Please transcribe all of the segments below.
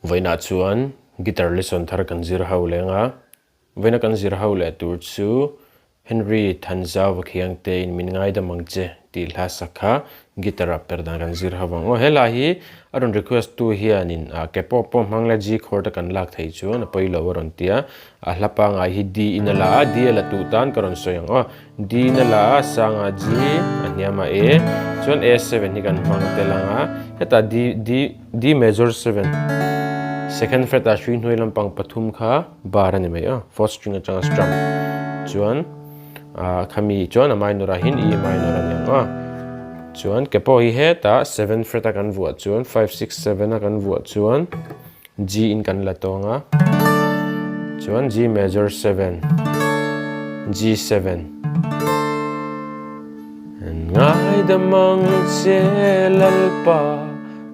Vawiinah chuan guitar lesson thar kan zir ho leng a, vawiina kan zir ho leh tur chu Henry Thanzau Vakhiangte in min ngaidam ang che tih hla sak kha guitar ah per dan kan zir ho ang aw. He hla hi a rawn request tu hianin a ke pawh pawh hmang la G chord a kan lak thei chuan a pawi lo a rawn ti a, a hla pangai hi D in a la a, D a la tuh tan ka rawn sawi ang aw. D in a la a, sanga G, a hniam a A, chuan A7 hi kan hmang tel ang a, hetah D, D, D major 7, second fret ah hrui hnuai lampang pathum kha bar a ni mai a, fourth string atanga strum chuan ah khami chuan a minor ah hian E minor a ni ang a, chuan ke pawh hi hetah seven fret a kan vuah chuan five six seven a kan vuah chuan G in kan la tawng a, chuan G major 7, G7. Ngaidam ang che Lalpa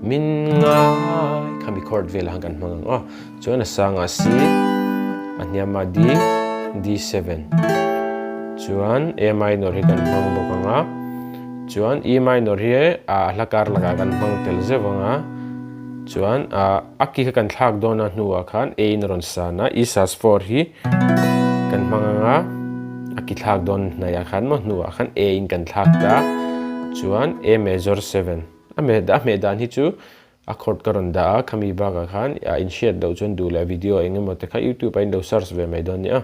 min ngai khami chord vel ang kan hmang ang aw. Chuan a sangah C, a hniamah D, D7. Chuan A minor hi kan hmang bawk ang a, chuan E minor hi a hla kar lakah kan hmang tel zeuh ang a. Chuan a ki kha kan thlak dawn a hnuah khan A in a rawn san a, E sus 4 hi kan hmang ang a, a ki thlak dawn hnaihah khan maw hnuah khan A in kan thlak ta chuan A major 7 a hmeh a hmeh dan hi chu a chord ka rawn dah a, khami bakah khan a inhriat loh chuan duh leh video eng emaw te kha youtube ah in lo search ve mai dawn nia.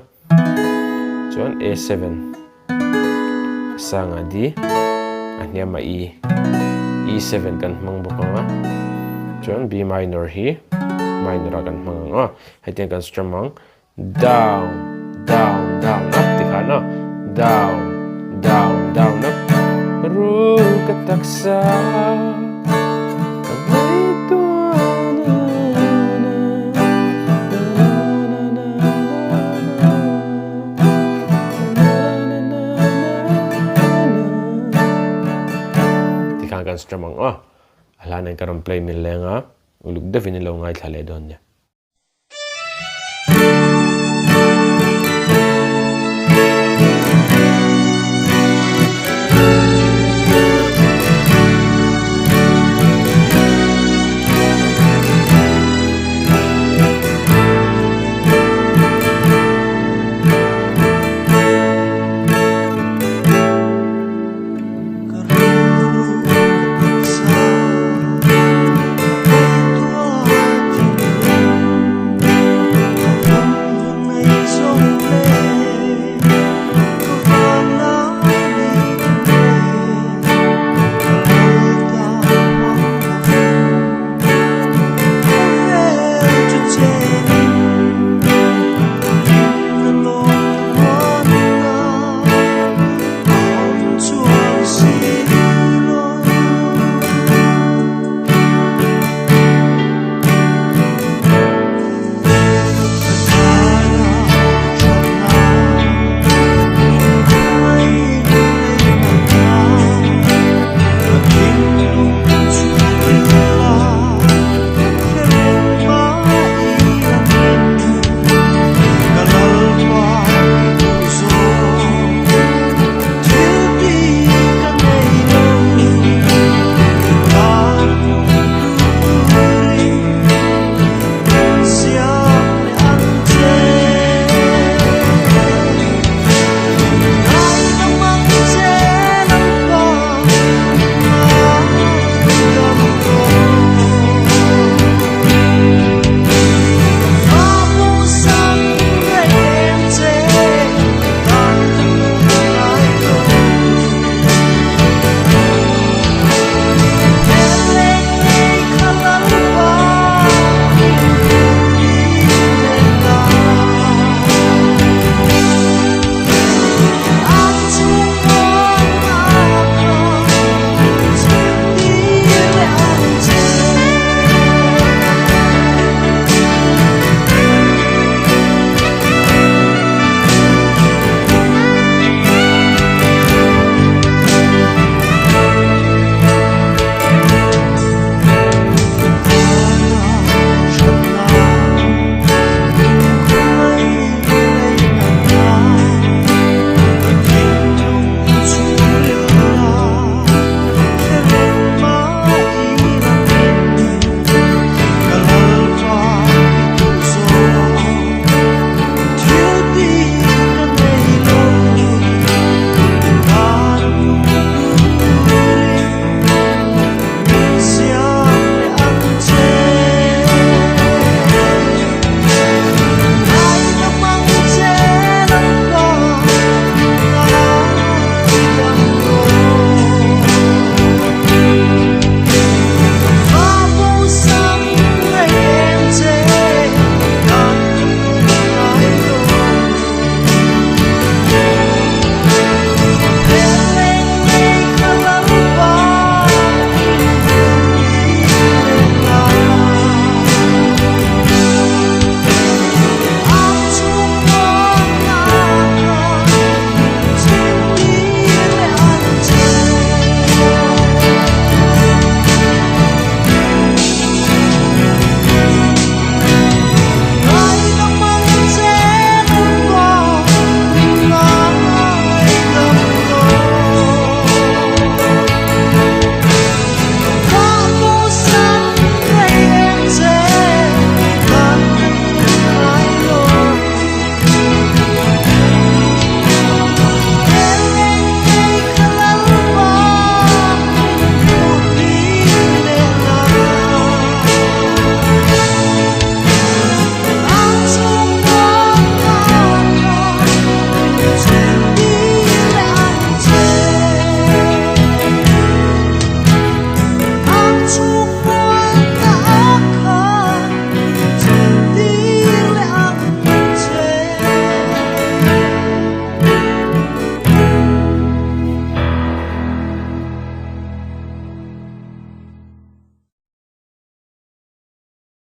Chuan A 7 a sangah D, a hniamah E, E 7 kan hmang bawk ang a, chuan B minor hi minor ah kan hmang ang a, hetiang kan strum ang, down, down, down up ti khan a, down, down, down up, rul ka taksa ka ngaihtuah na na na na na. Tikhan kan strum ang aw. A hla nen ka rawn play mil leng a, uluk deuhin i lo ngaithla leh dawn nia.